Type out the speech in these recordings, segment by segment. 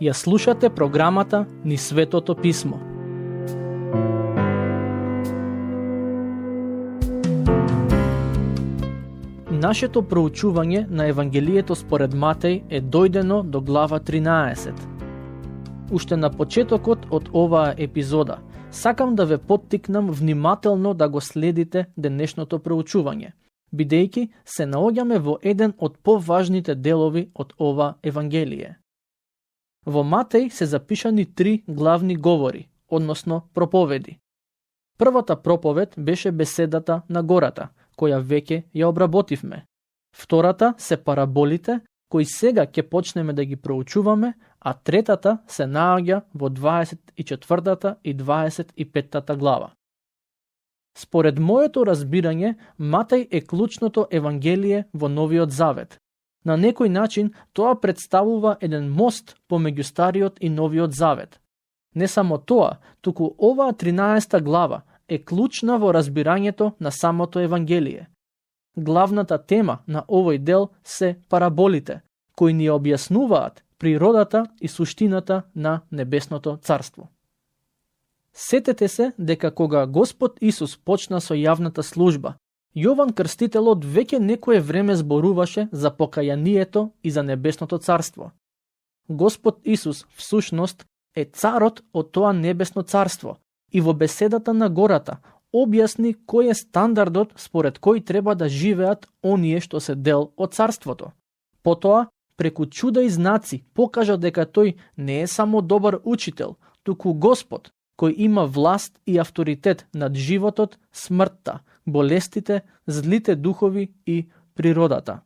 Ја слушате програмата Низ Светото Писмо. Нашето проучување на Евангелието според Матеј е дојдено до глава 13. Уште на почетокот од оваа епизода, сакам да ве поттикнам внимателно да го следите денешното проучување, бидејќи се наоѓаме во еден од поважните делови од ова Евангелие. Во Матеј се запишани 3 главни говори, односно проповеди. Првата проповед беше беседата на гората, која веќе ја обработивме. Втората се параболите, кои сега ќе почнеме да ги проучуваме, а третата се наоѓа во 24 и 25 глава. Според моето разбирање, Матеј е клучното Евангелие во Новиот Завет. На некој начин тоа представува еден мост помеѓу Стариот и Новиот Завет. Не само тоа, туку оваа 13 глава е клучна во разбирањето на самото Евангелие. Главната тема на овој дел се параболите, кои ни објаснуваат природата и суштината на Небесното царство. Сетете се дека кога Господ Исус почна со јавната служба, Јован Крстителот веќе некое време зборуваше за покајанието и за Небесното царство. Господ Исус всушност е царот од тоа Небесно царство и во беседата на гората објасни кој е стандардот според кој треба да живеат оние што се дел од царството. Потоа, преку чуда и знаци, покажа дека тој не е само добар учител, туку Господ, кој има власт и авторитет над животот, смртта, болестите, злите духови и природата.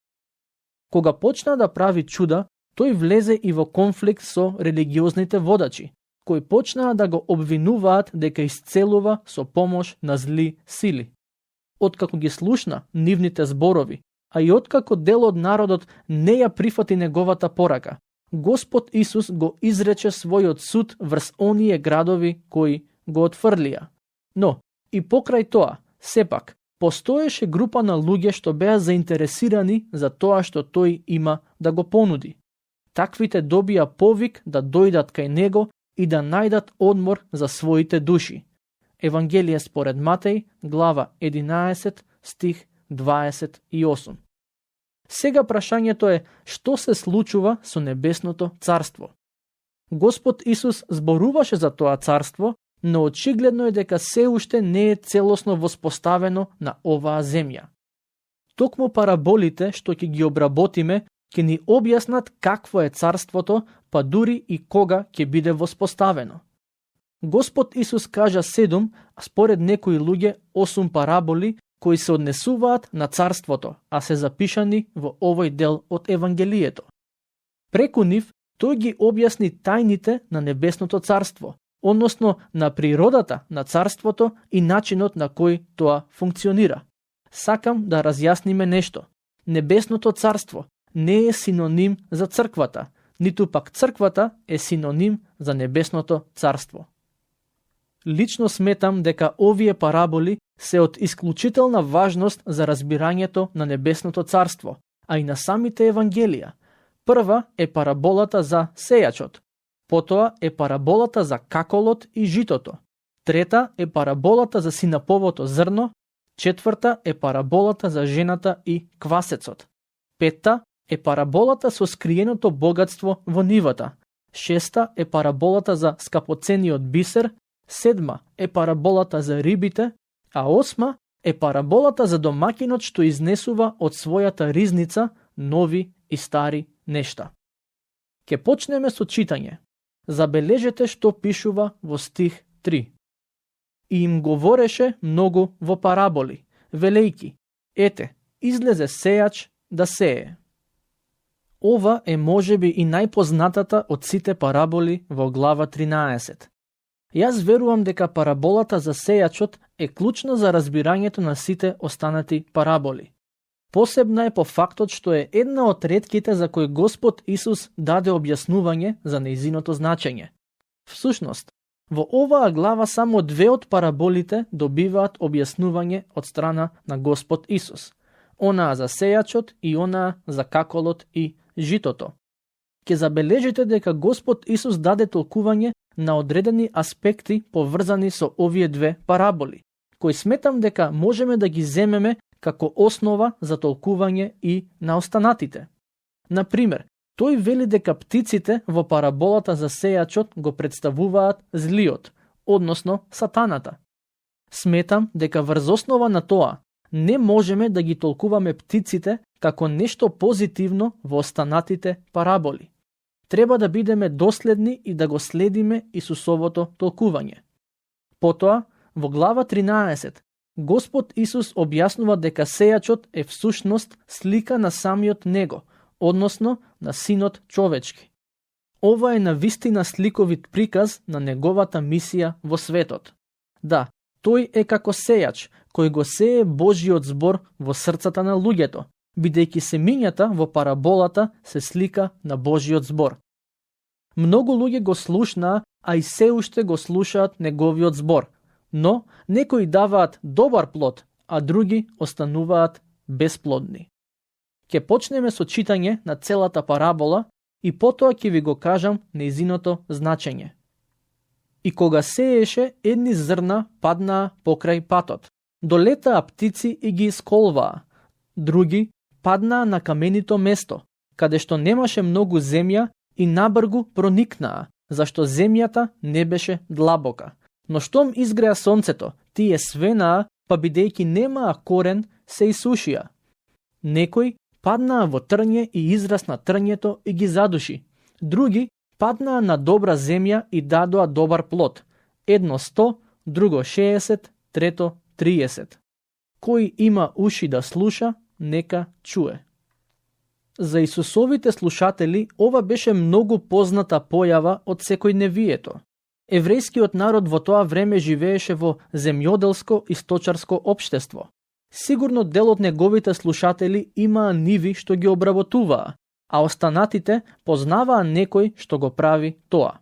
Кога почна да прави чуда, тој влезе и во конфликт со религиозните водачи, кои почнаа да го обвинуваат дека исцелува со помош на зли сили. Откако ги слушна нивните зборови, а и откако дел од народот не ја прифати неговата порака, Господ Исус го изрече својот суд врз оние градови кои го отфрлија. Но, и покрај тоа, сепак, постоеше група на луѓе што беа заинтересирани за тоа што тој има да го понуди. Таквите добија повик да дојдат кај него и да најдат одмор за своите души. Евангелие според Матеј, глава 11, стих 28. Сега прашањето е, што се случува со Небесното царство? Господ Исус зборуваше за тоа царство, но очигледно е дека се уште не е целосно воспоставено на оваа земја. Токму параболите што ќе ги обработиме, ќе ни објаснат какво е царството, па дури и кога ќе биде воспоставено. Господ Исус кажа 7, а според некои луѓе 8 параболи, кои се однесуваат на царството, а се запишани во овој дел од Евангелието. Преку нив, тој ги објасни тајните на Небесното царство, односно на природата на царството и начинот на кој тоа функционира. Сакам да разјасниме нешто. Небесното царство не е синоним за црквата, ниту пак црквата е синоним за Небесното царство. Лично сметам дека овие параболи се од исклучителна важност за разбирањето на Небесното царство, а и на самите Евангелија. Прва е параболата за сејачот, потоа е параболата за каколот и житото, трета е параболата за синаповото зрно, четврта е параболата за жената и квасецот, петта е параболата со скриеното богатство во нивата, шеста е параболата за скапоцениот бисер, седма е параболата за рибите, а осма е параболата за домакинот што изнесува од својата ризница нови и стари нешта. Ке почнеме со читање. Забележете што пишува во стих 3. И им говореше многу во параболи, велејки, ете, излезе сејач да сее. Ова е можеби и најпознатата од сите параболи во глава 13. Јас верувам дека параболата за сејачот е клучна за разбирањето на сите останати параболи. Посебна е по фактот што е една од ретките за кој Господ Исус даде објаснување за нејзиното значење. Всушност, во оваа глава само 2 од параболите добиваат објаснување од страна на Господ Исус. Онаа за сејачот и онаа за каколот и житото. ќе забележите дека Господ Исус даде толкување на одредени аспекти поврзани со овие две параболи, кои сметам дека можеме да ги земеме како основа за толкување и на останатите. Например, тој вели дека птиците во параболата за сејачот го представуваат злиот, односно сатаната. Сметам дека врз основа на тоа не можеме да ги толкуваме птиците како нешто позитивно во останатите параболи. Треба да бидеме доследни и да го следиме Исусовото толкување. Потоа, во глава 13, Господ Исус објаснува дека сејачот е всушност слика на самиот Него, односно на Синот човечки. Ова е навистина сликовит приказ на Неговата мисија во светот. Да, тој е како сејач, кој го сее Божиот збор во срцата на луѓето, бидејќи семињата во параболата се слика на Божиот збор. Многу луѓе го слушнаа, а и се уште го слушаат Неговиот збор, но некои даваат добар плод, а други остануваат бесплодни. Ќе почнеме со читање на целата парабола и потоа ќе ви го кажам нејзиното значење. И кога сееше, едни зрна паднаа покрај патот. Долетаа птици и ги исколваа. Други паднаа на каменито место, каде што немаше многу земја и набргу проникнаа, зашто земјата не беше длабока. Но штом изгреа сонцето, тие свенаа, па бидејќи немаа корен, се исушија. Некои паднаа во трње и израсна трњето и ги задуши. Други паднаа на добра земја и дадоа добар плод. Едно 100, друго 60, трето 30. Кој има уши да слуша, нека чуе. За Исусовите слушатели ова беше многу позната појава од секојдневието. Еврејскиот народ во тоа време живееше во земјоделско и сточарско општество. Сигурно дел од неговите слушатели имаа ниви што ги обработуваа, а останатите познаваа некој што го прави тоа.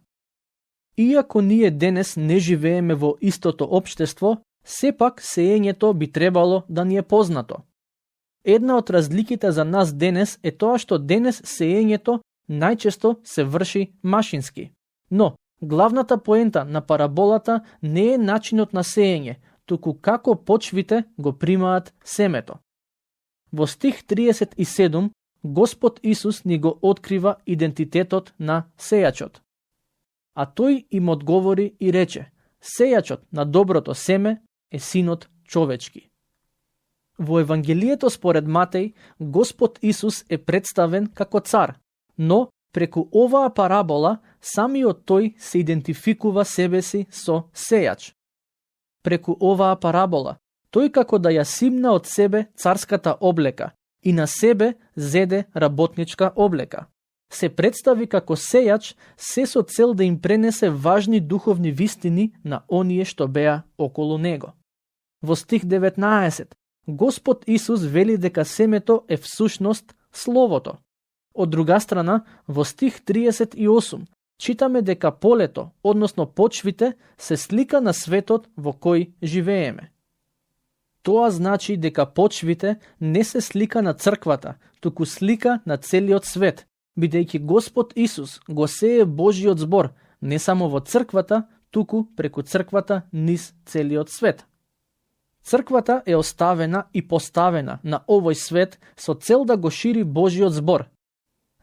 Иако ние денес не живееме во истото општество, сепак сеењето би требало да ни е познато. Една од разликите за нас денес е тоа што денес сеењето најчесто се врши машински. Но главната поента на параболата не е начинот на сеење, туку како почвите го примаат семето. Во стих 37 Господ Исус ни го открива идентитетот на сејачот. А тој им одговори и рече: сејачот на доброто семе е Синот човечки. Во Евангелието според Матеј, Господ Исус е представен како цар, но преку оваа парабола самиот тој се идентификува себеси со сејач. Преку оваа парабола, тој како да ја симна од себе царската облека и на себе зеде работничка облека. Се представи како сејач се со цел да им пренесе важни духовни вистини на оние што беа околу него. Во стих 19, Господ Исус вели дека семето е всушност Словото. Од друга страна, во стих 38, читаме дека полето, односно почвите, се слика на светот во кој живееме. Тоа значи дека почвите не се слика на црквата, туку слика на целиот свет, бидејќи Господ Исус го сее Божиот збор не само во црквата, туку преку црквата низ целиот свет. Црквата е оставена и поставена на овој свет со цел да го шири Божиот збор.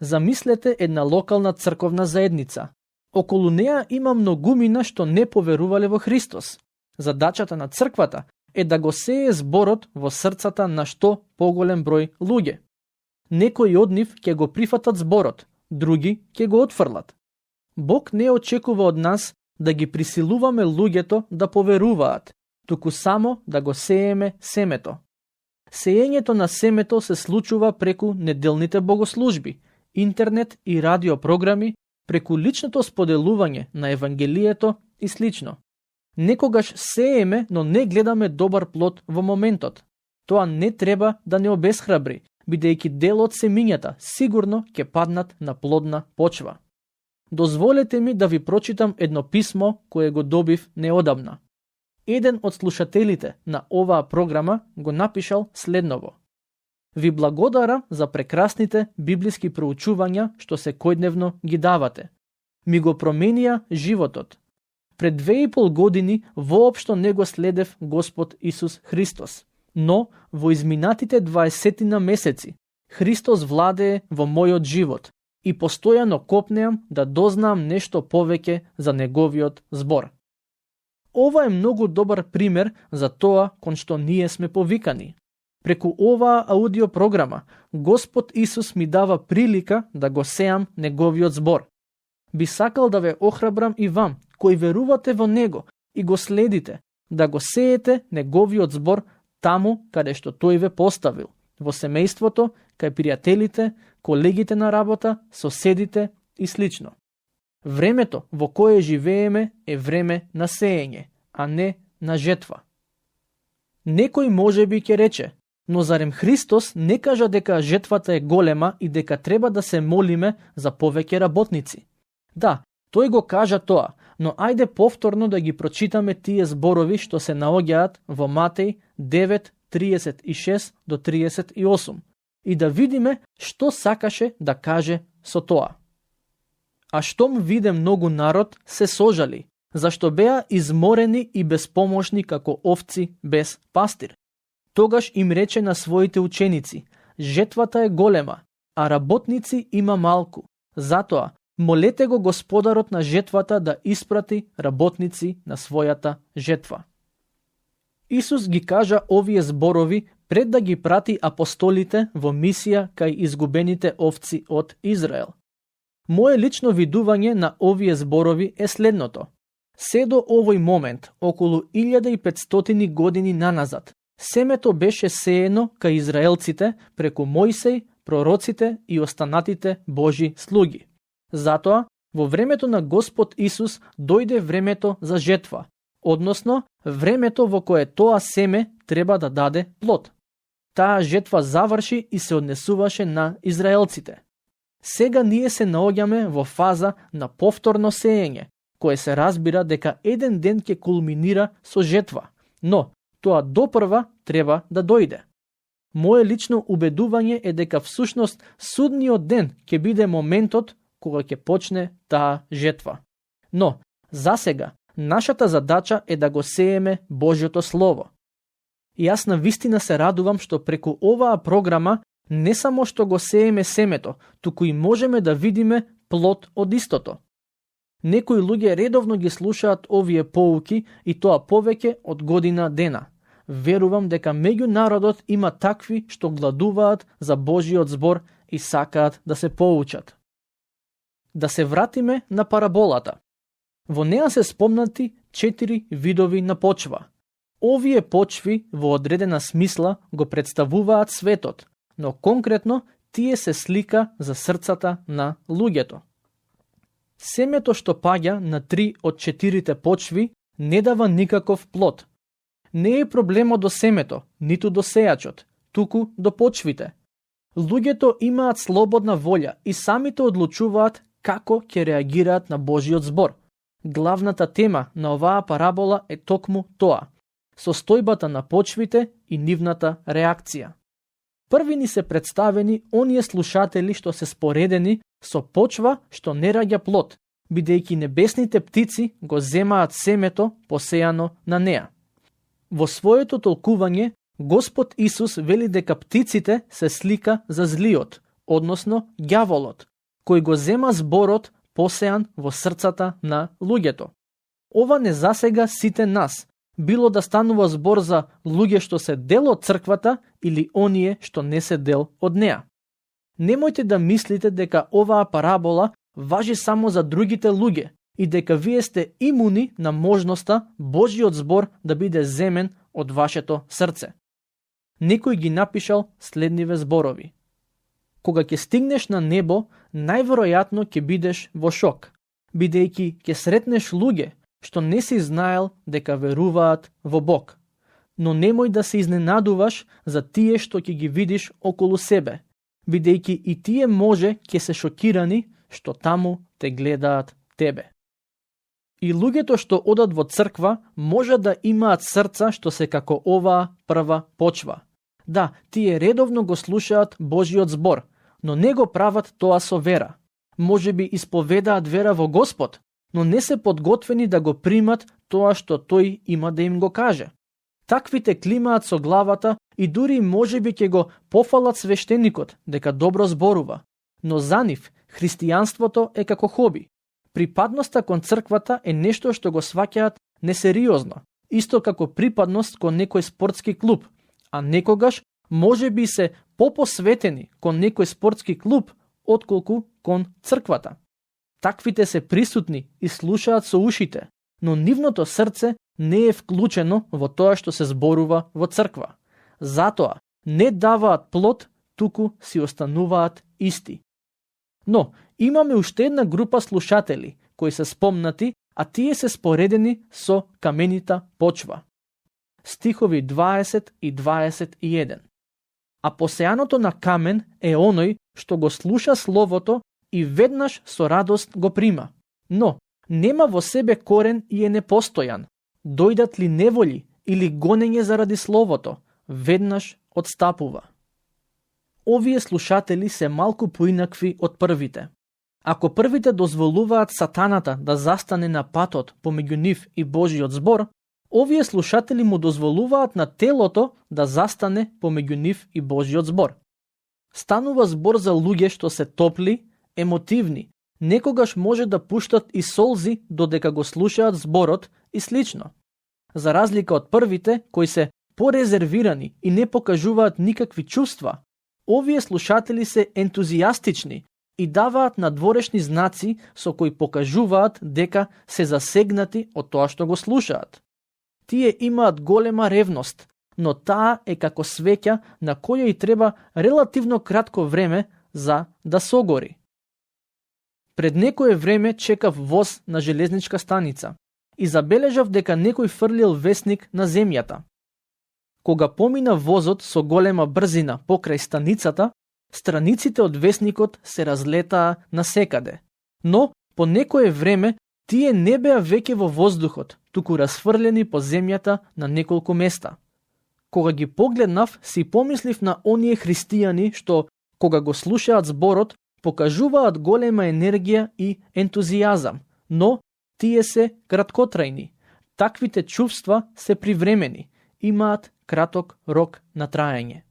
Замислете една локална црковна заедница. Околу неа има многумина што не поверувале во Христос. Задачата на црквата е да го сее зборот во срцата на што поголем број луѓе. Некои од нив ќе го прифатат зборот, други ќе го отфрлат. Бог не очекува од нас да ги присилуваме луѓето да поверуваат, туку само да го сееме семето. Сеењето на семето се случува преку неделните богослужби, интернет и радиопрограми, преку личното споделување на Евангелието и слично. Некогаш сееме, но не гледаме добар плод во моментот. Тоа не треба да не обесхрабри, бидејќи дел од семињата сигурно ќе паднат на плодна почва. Дозволете ми да ви прочитам едно писмо кое го добив неодамна. Еден од слушателите на оваа програма го напишал следново: Ви благодарам за прекрасните библиски проучувања што секојдневно ги давате. Ми го променија животот. Пред 2,5 години воопшто не го следев Господ Исус Христос, но во изминатите 20 месеци Христос владее во мојот живот и постојано копнеам да дознам нешто повеќе за Неговиот збор. Ова е многу добар пример за тоа кон што ние сме повикани. Преку оваа аудио програма, Господ Исус ми дава прилика да го сеам Неговиот збор. Би сакал да ве охрабрам и вам, кои верувате во Него и го следите, да го сеете Неговиот збор таму каде што Тој ве поставил, во семејството, кај пријателите, колегите на работа, соседите и слично. Времето во кое живееме е време на сеење, а не на жетва. Некој можеби ќе рече, но зарем Христос не кажа дека жетвата е голема и дека треба да се молиме за повеќе работници? Да, тој го кажа тоа, но ајде повторно да ги прочитаме тие зборови што се наоѓаат во Матеј 9:36 до 38 и да видиме што сакаше да каже со тоа. А штом виде многу народ, се сожали, зашто беа изморени и безпомошни како овци без пастир. Тогаш им рече на своите ученици, жетвата е голема, а работници има малку. Затоа, молете го Господарот на жетвата да испрати работници на својата жетва. Исус ги кажа овие зборови пред да ги прати апостолите во мисија кај изгубените овци од Израел. Моje лично видување на овие зборови е следното. Се до овој момент, околу 1500 години наназад, семето беше сеено кај израелците преку Мојсей, пророците и останатите Божи слуги. Затоа, во времето на Господ Исус дојде времето за жетва, односно времето во кое тоа семе треба да даде плод. Таа жетва заврши и се однесуваше на израелците. Сега ние се наоѓаме во фаза на повторно сеење, кое се разбира дека еден ден ќе кулминира со жетва, но тоа допрва треба да дојде. Моje лично убедување е дека всушност судниот ден ќе биде моментот кога ќе почне таа жетва. Но, засега, нашата задача е да го сееме Божјото Слово. И јас на вистина се радувам што преку оваа програма не само што го сееме семето, туку и можеме да видиме плод од истото. Некои луѓе редовно ги слушаат овие поуки и тоа повеќе од година дена. Верувам дека меѓу народот има такви што гладуваат за Божиот збор и сакаат да се поучат. Да се вратиме на параболата. Во неа се спомнати 4 видови на почва. Овие почви во одредена смисла го представуваат светот, но конкретно тие се слика за срцата на луѓето. Семето што паѓа на 3 од 4 почви не дава никаков плод. Не е проблемот до семето, ниту до сејачот, туку до почвите. Луѓето имаат слободна волја и самите одлучуваат како ќе реагираат на Божиот збор. Главната тема на оваа парабола е токму тоа – состојбата на почвите и нивната реакција. Први ни се представени оние слушатели што се споредени со почва што не раѓа плод, бидејќи небесните птици го земаат семето посејано на неа. Во своето толкување, Господ Исус вели дека птиците се слика за злиот, односно ѓаволот, кој го зема зборот посејан во срцата на луѓето. Ова не засега сите нас, било да станува збор за луѓе што се дел од црквата или оние што не се дел од неа. Немојте да мислите дека оваа парабола важи само за другите луѓе и дека вие сте имуни на можноста Божиот збор да биде земен од вашето срце. Некој ги напишал следниве зборови. Кога ќе стигнеш на небо, најверојатно ќе бидеш во шок, бидејќи ќе сретнеш луѓе што не си знаел дека веруваат во Бог. Но немој да се изненадуваш за тие што ќе ги видиш околу себе, бидејќи и тие може ќе се шокирани што таму те гледаат тебе. И луѓето што одат во црква може да имаат срца што се како оваа прва почва. Да, тие редовно го слушаат Божиот збор, но не го прават тоа со вера. Може би исповедаат вера во Господ, но не се подготвени да го примат тоа што тој има да им го каже. Таквите климаат со главата и дури можеби ќе го пофалат свештеникот дека добро зборува, но за нив христијанството е како хоби. Припадноста кон црквата е нешто што го сваќаат несериозно, исто како припадност кон некој спортски клуб, а некогаш можеби се попосветени кон некој спортски клуб отколку кон црквата. Таквите се присутни и слушаат со ушите, но нивното срце не е вклучено во тоа што се зборува во црква. Затоа не даваат плод, туку си остануваат исти. Но имаме уште една група слушатели кои се спомнати, а тие се споредени со каменита почва. Стихови 20 и 21. А посеаното на камен е оној што го слуша словото и веднаш со радост го прима, но нема во себе корен и е непостојан. Дојдат ли неволи или гонење заради словото, веднаш отстапува. Овие слушатели се малку поинакви од првите. Ако првите дозволуваат сатаната да застане на патот помеѓу нив и Божиот збор, овие слушатели му дозволуваат на телото да застане помеѓу нив и Божиот збор. Станува збор за луѓе што се топли, емотивни, некогаш може да пуштат и солзи додека го слушаат зборот и слично. За разлика од првите, кои се порезервирани и не покажуваат никакви чувства, овие слушатели се ентузијастични и даваат надворешни знаци со кои покажуваат дека се засегнати од тоа што го слушаат. Тие имаат голема ревност, но таа е како свеќа на која и треба релативно кратко време за да согори. Пред некое време чекав воз на железничка станица и забележав дека некој фрлил весник на земјата. Кога помина возот со голема брзина покрај станицата, страниците од весникот се разлетаа насекаде, но по некое време тие не беа веќе во воздухот, туку расфрлени по земјата на неколку места. Кога ги погледнав, си помислив на оние христијани што, кога го слушаат зборот, покажуваат голема енергија и ентузијазам, но тие се краткотрајни. Таквите чувства се привремени, имаат краток рок на траење.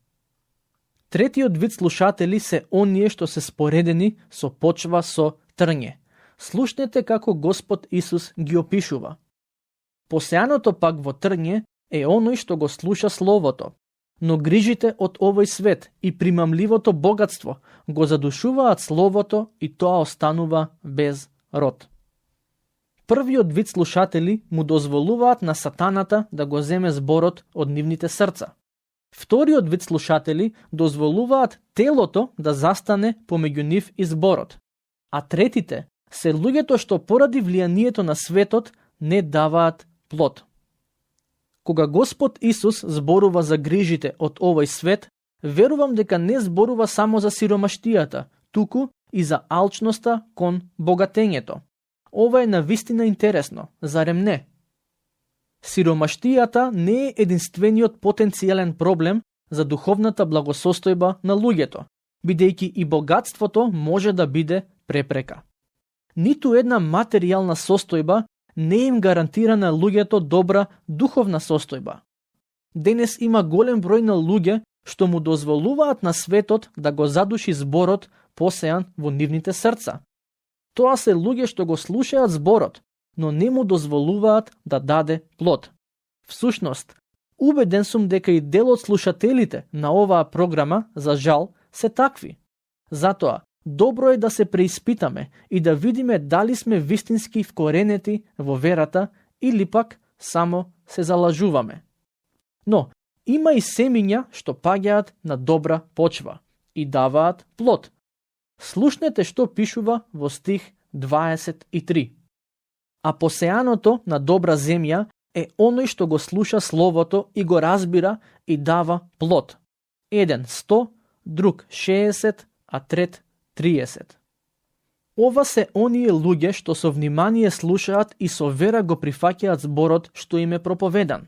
Третиот вид слушатели се оние што се споредени со почва со трње. Слушнете како Господ Исус ги опишува. Посеаното пак во трње е оној што го слуша словото, но грижите од овој свет и примамливото богатство го задушуваат словото и тоа останува без род. Првиот вид слушатели му дозволуваат на сатаната да го земе зборот од нивните срца. Вториот вид слушатели дозволуваат телото да застане помеѓу нив и зборот. А третите се луѓето што поради влијанието на светот не даваат плод. Кога Господ Исус зборува за грижите од овој свет, верувам дека не зборува само за сиромаштијата, туку и за алчноста кон богатењето. Ова е навистина интересно, зарем не? Сиромаштијата не е единствениот потенцијален проблем за духовната благосостојба на луѓето, бидејќи и богатството може да биде препрека. Ниту една материјална состојба не им гарантира на луѓето добра духовна состојба. Денес има голем број на луѓе што му дозволуваат на светот да го задуши зборот посеан во нивните срца. Тоа се луѓе што го слушаат зборот, но не му дозволуваат да даде плод. Всушност, убеден сум дека и дел од слушателите на оваа програма, за жал, се такви. Затоа, добро е да се преиспитаме и да видиме дали сме вистински вкоренети во верата или пак само се залажуваме. Но, има и семиња што паѓаат на добра почва и даваат плод. Слушнете што пишува во стих 23. А посеаното на добра земја е оној што го слуша словото и го разбира и дава плод. Еден 100, друг 60, а трет 30. Ова се оние луѓе што со внимание слушаат и со вера го прифаќаат зборот што им е проповедан.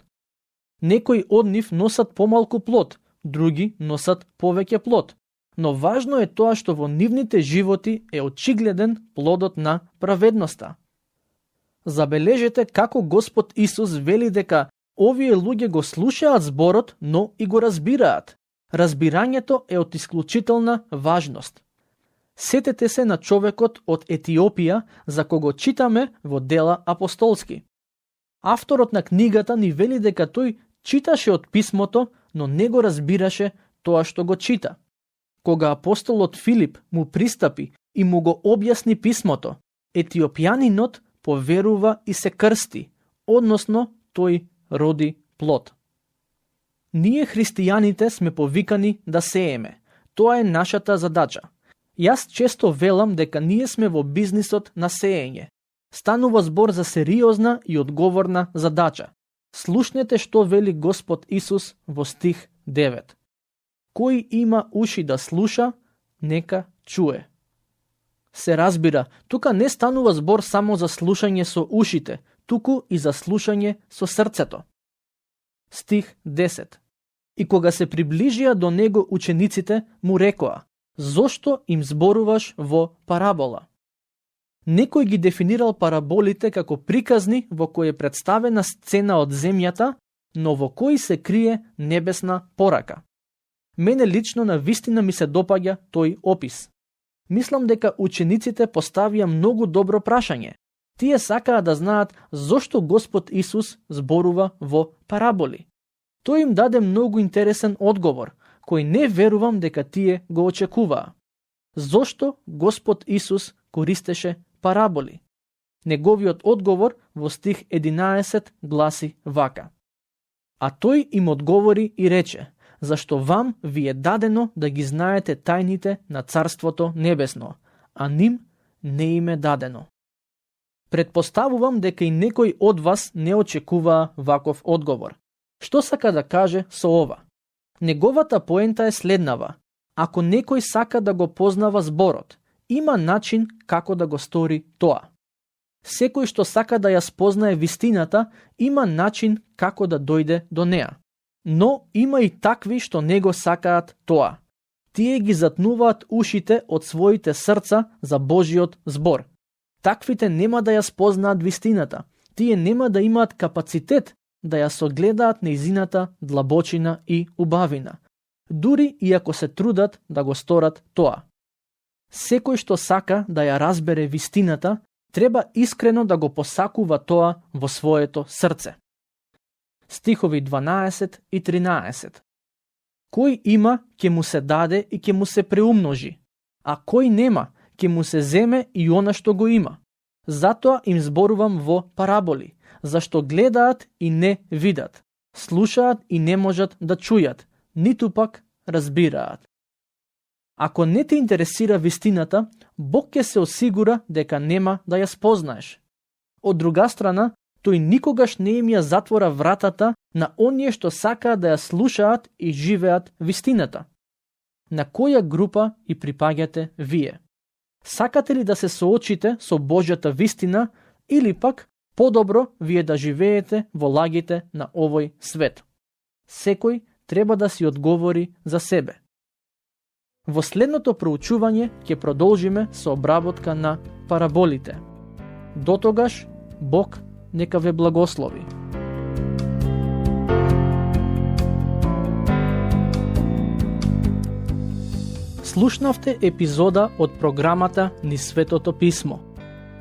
Некои од нив носат помалку плод, други носат повеќе плод, но важно е тоа што во нивните животи е очигледен плодот на праведноста. Забележете како Господ Исус вели дека овие луѓе го слушаат зборот, но и го разбираат. Разбирањето е од исклучителна важност. Сетете се на човекот од Етиопија за кого читаме во Дела апостолски. Авторот на книгата ни вели дека тој читаше од писмото, но не го разбираше тоа што го чита. Кога апостолот Филип му пристапи и му го објасни писмото, етиопјанинот поверува и се крсти, односно тој роди плод. Ние христијаните сме повикани да сееме. Тоа е нашата задача. Јас често велам дека ние сме во бизнисот на сеење. Станува збор за сериозна и одговорна задача. Слушнете што вели Господ Исус во стих 9. Кој има уши да слуша, нека чуе. Се разбира, тука не станува збор само за слушање со ушите, туку и за слушање со срцето. Стих 10. И кога се приближија до него учениците, му рекоа: зошто им зборуваш во парабола? Некој ги дефинирал параболите како приказни во кои е представена сцена од земјата, но во кои се крие небесна порака. Мене лично на вистина ми се допаѓа тој опис. Мислам дека учениците поставија многу добро прашање. Тие сакаа да знаат зошто Господ Исус зборува во параболи. Тој им даде многу интересен одговор, кој не верувам дека тие го очекуваа. Зошто Господ Исус користеше параболи? Неговиот одговор во стих 11 гласи вака: а тој им одговори и рече: зашто вам ви е дадено да ги знаете тајните на Царството Небесно, а ним не им е дадено. Предпоставувам дека и некој од вас не очекуваа ваков одговор. Што сака да каже со ова? Неговата поента е следнава. Ако некој сака да го познава зборот, има начин како да го стори тоа. Секој што сака да ја спознае вистината, има начин како да дојде до неа. Но има и такви што не го сакаат тоа. Тие ги затнуваат ушите од своите срца за Божиот збор. Таквите нема да ја спознаат вистината. Тие нема да имаат капацитет да ја согледаат нејзината длабочина и убавина, дури и ако се трудат да го сторат тоа. Секој што сака да ја разбере вистината, треба искрено да го посакува тоа во своето срце. Стихови 12 и 13. Кој има, ќе му се даде и ќе му се преумножи, а кој нема, ќе му се земе и она што го има. Затоа им зборувам во параболи, зашто гледаат и не видат, слушаат и не можат да чујат, ниту пак разбираат. Ако не те интересира вистината, Бог ќе се осигура дека нема да ја спознаеш. Од друга страна, тој никогаш не им ја затвора вратата на оние што сакаат да ја слушаат и живеат вистината. На која група и припаѓате вие? Сакате ли да се соочите со Божјата вистина или пак подобро вие да живеете во лагите на овој свет? Секој треба да си одговори за себе. Во следното проучување ќе продолжиме со обработка на параболите. Дотогаш, Бог нека ве благослови. Слушнавте епизода од програмата Низ Светото Писмо.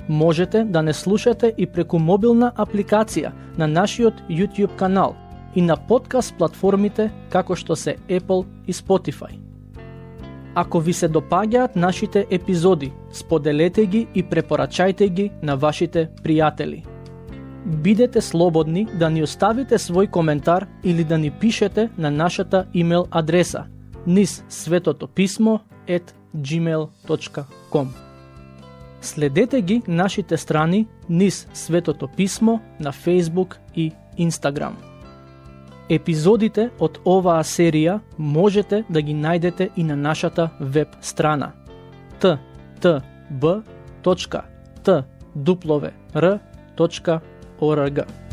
Можете да не слушате и преку мобилна апликација на нашиот YouTube канал и на подкаст платформите како што се Apple и Spotify. Ако ви се допаѓаат нашите епизоди, споделете ги и препорачајте ги на вашите пријатели. Бидете слободни да ни оставите свој коментар или да ни пишете на нашата имейл адреса nizsvetotopисmo@gmail.com. Следете ги нашите страни Низ Светото Писмо на Facebook и Instagram. Епизодите од оваа серија можете да ги најдете и на нашата веб страна ttb.twr.org.